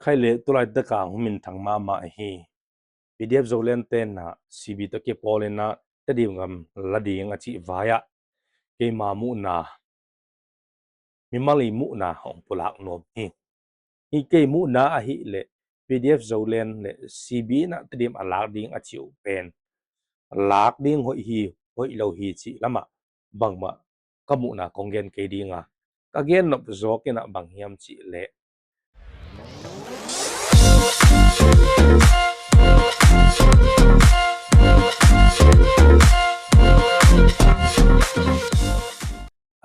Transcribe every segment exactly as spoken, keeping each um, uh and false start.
Khai le tulaitak a hong minthang mahmah hi. P D F Zoland te in ah C B tawh kipawl in ah Tedim gam la ding a cih vai ah keima muhna, mimal i muhna hong pulak nuam hi. Hi kei muhna ahih leh P D F Zoland le C B in ah Tedim a lak ding a cih uh pen lak ding hoih hi, hoih lo hi cih lamah bangmah ka muhna kong gen kei ding a, ka gen nop zawk in ah bang hiam cih leh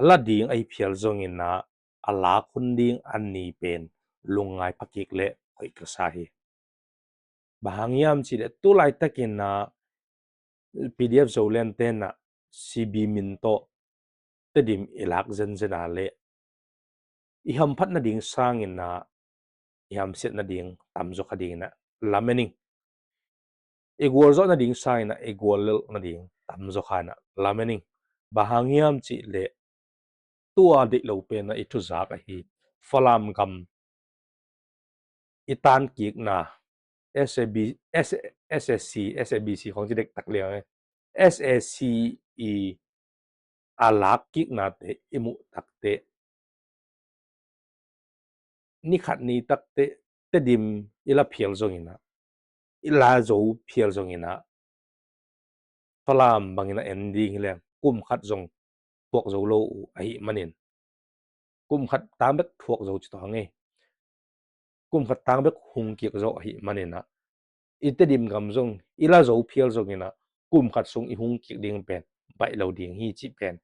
a la ding ahi phial zongin ah a lak hun ding a ni pen lungngai phakik leh hoih ka sa hi. Bang hang hiam cih leh tulaitakin ah P D F Zoland te in ah C B min tawh Tedim i lak zenzen a leh i hamphat nading sangin ah i hamsiat nading tamzaw kha dingin ah lamen ing. I gualzawh nading sangin ah i guallelh nading tamzaw kha in ah lamen ing. Bang hang hiam cih leh tua deih lo pen ah i thuzak ahi Falam gam i tankikna, S A B, S-, S A C, S A B C khong ci dektak liang eh. S A C i a lak kiknate i muh takteh, ni khat ni takteh Tedim i la phial zongin ah, i la zo phial zongin ah Falam bangin ah en ding hi leng kum khat zong thuak zo lo uh ahih manin, kum khat tang bek thuak zo ci tawh hang ei, kum khat tang bek hung kik zo ahih manin ah i Tedim gam zong i la zo phial zongin ah kum khat sung i hung kik ding pen baih lo ding hi cih pen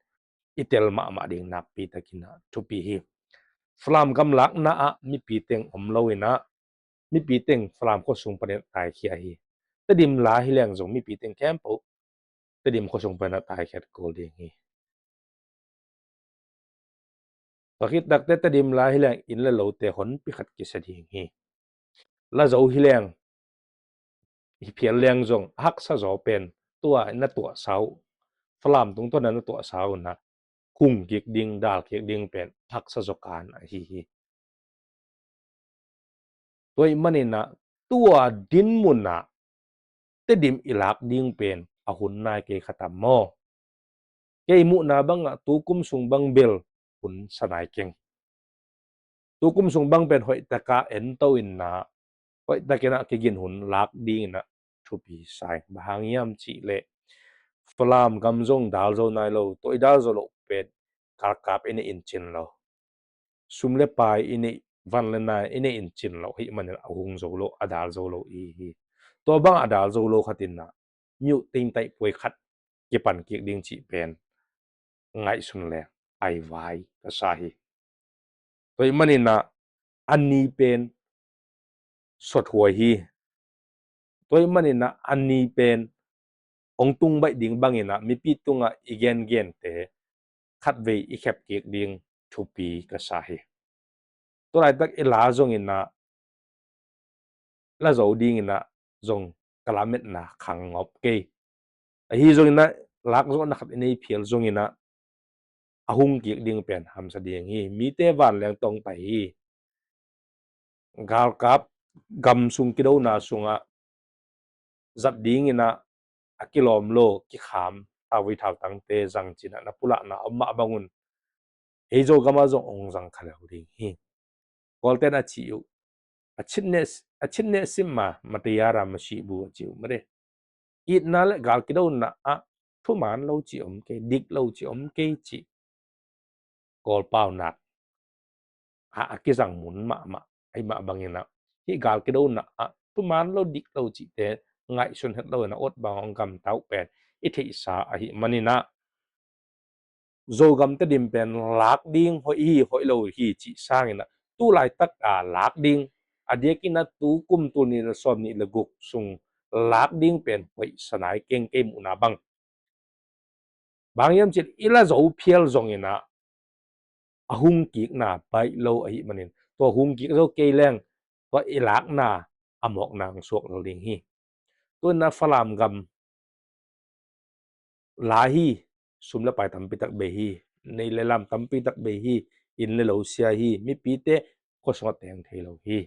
i tel mahmah ding nakpi takin ah thupi hi. Falam gam lakna ah mipi teng om lo in ah mipi teng Falam khuasung panin ah taikhia hi. Tedim la hi leng zong mipi teng khempeuh Tedim khuasung panin ah taikhiat kul ding hi. Tua khit takteh Tedim la hi leng inn le lote honpi khat kisia ding hi. La zo hi leng, hi phial leng zong a haksa zaw pen tua na tuahsa uh, Falam tungtawn na tuahsa uh na hung kik ding, dal kik ding pen haksa zaw kan ahi hi. Tua ahih manin ah tua dinmun ah Tedim i lak ding pen a hun nai kei kha tam maw? Kei muhna bangah tukum sung bang bel hun sa nai keng. Tukum sung bang pen hoih takin ento in ah, hoih takin ah kigin hun lak dingin ah thupi sa ing. Bang hang hiam cih leh Falam gam zong dal zo nai lo, tua i dal zo loh pen galkap i neih in cin lo, sum le pai i neih, van le nai i neih in cin lo ahih manin a hung zo lo, a dal zo lo i hi. Tua bang a dal zo lo khat in ah mi uh tengtaih puai khat kipan kik ding cih pen ngaihsun le aivai ka sa hi. Tua ahih manin ah a ni pen sawthuai hi. Tua ahih manin ah a ni pen hong tung baih ding bangin ah mipi tungah i gengente khatvei i khep kik ding thupi ka sa hi. Tua laitak i la zongin ah, la zo dingin ah zong ka lametna khang ngop kei. Ahi zongin ah lak zawhna khat i nei phial zongin ah a hung kik ding pen hamsa ding hi. Mite vanleng tawng pai hi. Galkap gam sung kidona sungah zat dingin ah a kilawm lo, kikham thauvui thautangte zang cin ah na pulakna om mah bangun ei Zogam ah zong hong zang kha lo ding hi. Kawlten a cih uh, a citneh, a citneh sim ma, matayara masibu a cih uh mare. Itna le gal kidona ah thuman lo cih om kei, dik lo cih om kei cih Kawl paunak ah a kizang mun mahmah ahih mah bangin ah hih gal kidona ah thuman lo, dik lo cihte ngaihsun het lo in ah awt bang hong gamta uh pen i theihsa ahih manin ah Zogam Tedim pen lak ding hoih hi, hoih lo hi cih sangin ah tu laitak a lak ding, a diakin ah tu kum tul nih le sawm nih le guk sung lak ding pen hoih sa nai keng kei muhna bang. Bang hiam cih leh i la zo phial zongin ah a hung kikna baih lo ahih manin tua hung kik zo kei leng tua i lakna a mawkna hong suak lo ding hi. Tua in ah Falam gam la hi, sum le pai tampi tak bei hi, nei le lam tampi tak bei hi, inn le lo sia hi, mipite khuasung ah teng thei lo hi.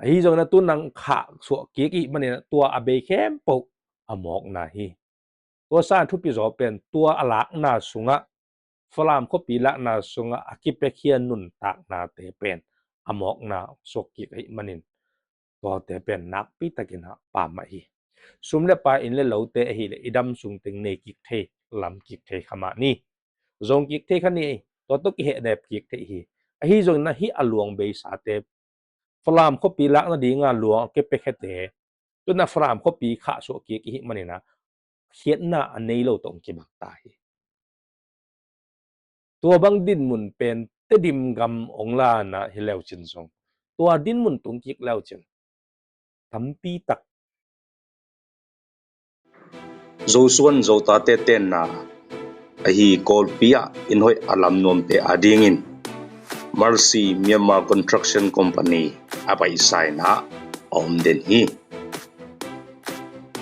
Ahi zongin a tu nang khah suah kik i hih manin a tua a bei khempeuh a mawkna hi. Tua sang thupi zaw pen tua a lakna sungah, Falam khuapi lakna sungah a kipiakhia nuntaknate pen a mawkna suak kik ahih manin tuate pen nakpi takin a pamah hi. Sum le pai, inn le lote ahileh i dam sung teng nei kik thei, lam kik thei kha mah ni. Zong kik thei kha ni, tua tawh kihehnep kik thei hi. Ahi zongin a hih a luang beisate Falam khuapi lak nadinga luang a kipiakhiate, tu-in a Falam khuapi khah suah kik i hih manin a khiatna a nei lo tawh hong kibang ta hi. Tua bang dinmun pen Tedim gam hong la in a hi leu cin zong, tua dinmun tung kik leu cin tampi tak Zosuan Zotate tenna ahi Kawlpi ah inn hoih a lam nuamte adingin Mercy Myanmar Construction Company a paisa in a om den hi.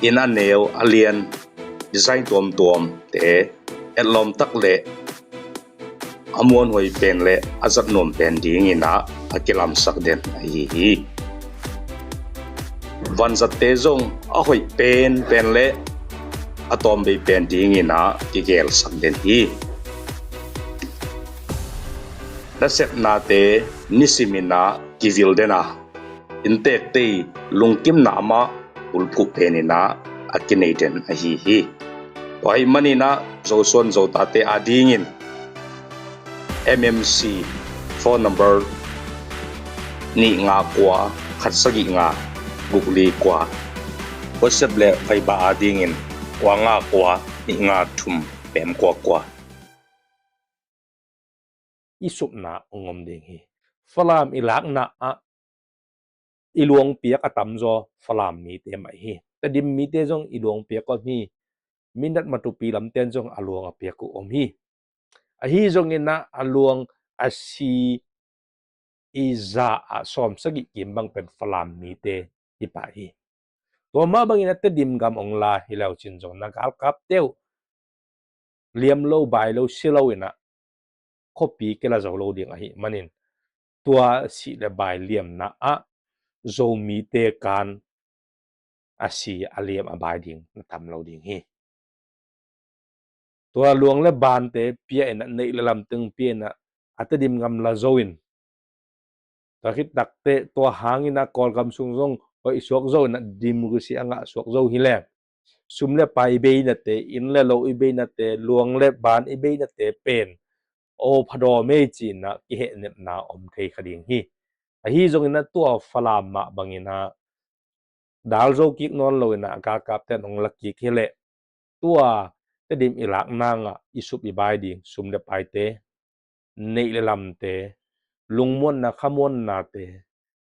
Inn a neu a lian, design tuamtuamte, etlawm tak le a muanhuai pen le a zat nuam pen dingin a, a kilamsak den ahi hi. Vanzatte zong a hoih penpen le a tawmvei pen dingin a kigelsak den hi. Nasepnate nisimin a kivil den a, inntekte i lungkimna mah bulphuh penin a, a kinei den ahi hi. Tua ahih manin a Zosuan Zotate adingin M M C phone number nih nga kua khat sagih nga guk li kua, WhatsApp le Viber adingin kua nga kua nih nga thum pem kua kua. I supna hong om ding hi. Falam i lakna ah i luang piak a tamzaw Falam mite mah hi. Tedim mite zong i luang piak om hi. Mindat Matupi lamten zong a luang a piak uh om hi. Ahi zongin a luang a si i za ah sawm sagih kim bang pen Falam mite hi pah hi. Tua mah bangin a Tedim gam hong la hi leu cin zong na galkapte uh liam lo, bai lo, si lo in a khuapi kila zo lo ding ahih manin tua sih le bai liamna ah Zomite kan a si a liam a bai ding na tam lo ding hi. Tua luang le bante pia in a, neih le lam teng pia in a, a Tedim gam la zo in, tua khit takteh tua hangin a Kawlgam sung zong hoih suak zo in a, democracy a ngah suak zo hi leng, sum le pai i beinate, inn le lo i beinate, luang le ban i beinate pen aw phadawm ei ci-in a kihehnepna om thei kha ding hi. Ahi zongin a tua Falam mah bangin a dal zo kik nawn lo in a galkapten hong la kik hi leh, tua Tedim i lak nang ah i sup i bai ding sum le paite, neih le lamte, lungmuanna khamuannate,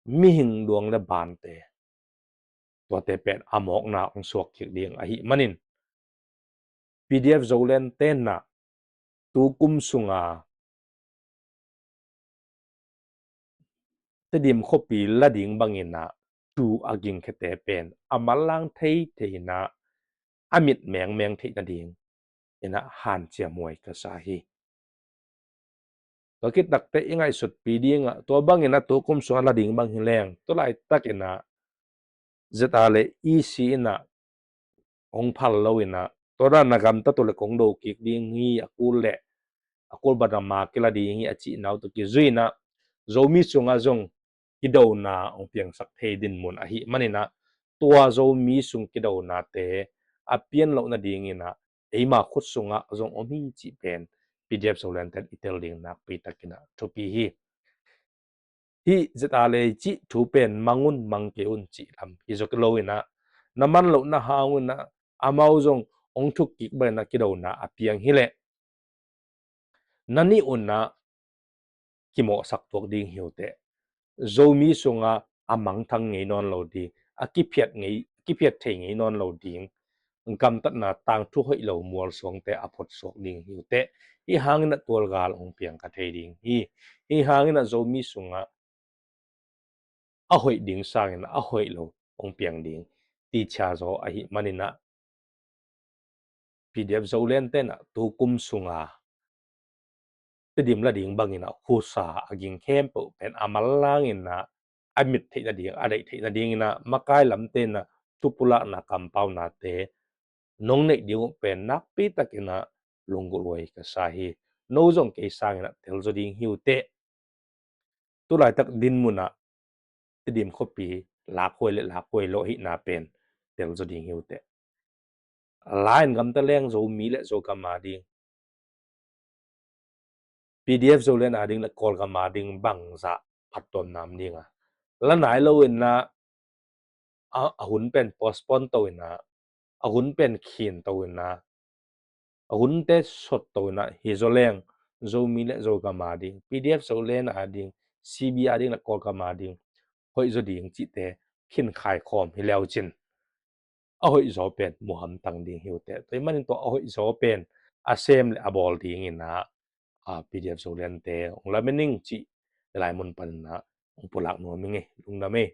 mihing luang le bante, tuate pen a mawkna hong suak kik ding ahih manin P D F Zoland tenna tu kum sunga Tedim khuapi la ding bangin a thu a gingkhiate pen a manlang thei thei in a, a mit mengmeng theih nading in a hanciam huai ka sa hi. Tua khit takteh i ngaihsutpi ding a, tua bangin a tu kum sunga la ding bang hi leng, tua laitak in a Z R le E C in a hong phal lo in a, tua dan a gamtat uh le kong do kik ding hi, a kul le a kul bang a ma kila ding hi a cihna uh tawh kizui in a, Zomi sungah zong kidona hong piangsak thei dinmun ahih manin a, tua Zomi sung kidonate a pian loh nadingin a, eima khut sungah zong om hi cih pen P D F Zoland ten i tel ding nakpi takin a thupi hi. Hih Z R le cih thu pen mang un mang kei un cih lam hi zaw lo in a, na man loh na hang un a, amau zong hong thuk kik bang in a kidona a piang hi leh, na nih un a kimawhsak tuak ding hi uh teh. Zomi sungah a mangthang ngei nawn lo ding, a kiphiat ngei, kiphiat thei ngei nawn lo ding gamtatna tangthu hoih lo mualsuangte a photsuak ding hi uh teh. Hih hangin a tualgal hong piang kha thei ding hi. Hih hangin a Zomi sungah a hoih ding sangin a hoih lo hong piang ding ti chia zaw ahih manin a, P D F Zoland ten a tu kum sunga Tedim la ding bangin a khusa a ging khempeuh pen a manlangin a, a mit theih nading, a deih theih nading in ah makai lamte in ah thupulakna kampaunate nong neih ding uh pen nakpi takin ah lunggulh huai ka sa hi. No zong kei sangin ah telzaw ding hi uh teh. Tulaitak dinmun ah Tedim khuapi lakhuai le lakhuai lo ahihna pen telzaw ding hi uh teh. Lain gamta leng Zomi le Zogam a ding, P D F Zoland a ding le Kawlgam a ding bangzah phattuamna om ding a, la nai lo in ah a, a hun pen postpone to in ah, a hun pen khin to in ah, a hunte sot to in ah, hi zaw leng Zomi le Zogam a ding, P D F Zoland a ding, C B a ding le Kawlgam a ding hoih zaw ding cihte khin khaikhawm hi leu cin a hoih zaw pen muhamtang ding hi uh teh. Tua ahih manin tua a hoih zaw pen a sem le a bawl ding in ah, a, P D F Zolandte hong lamen ing cih Laimun panin ah hong pulak nuam ing ei. Lungdam ei.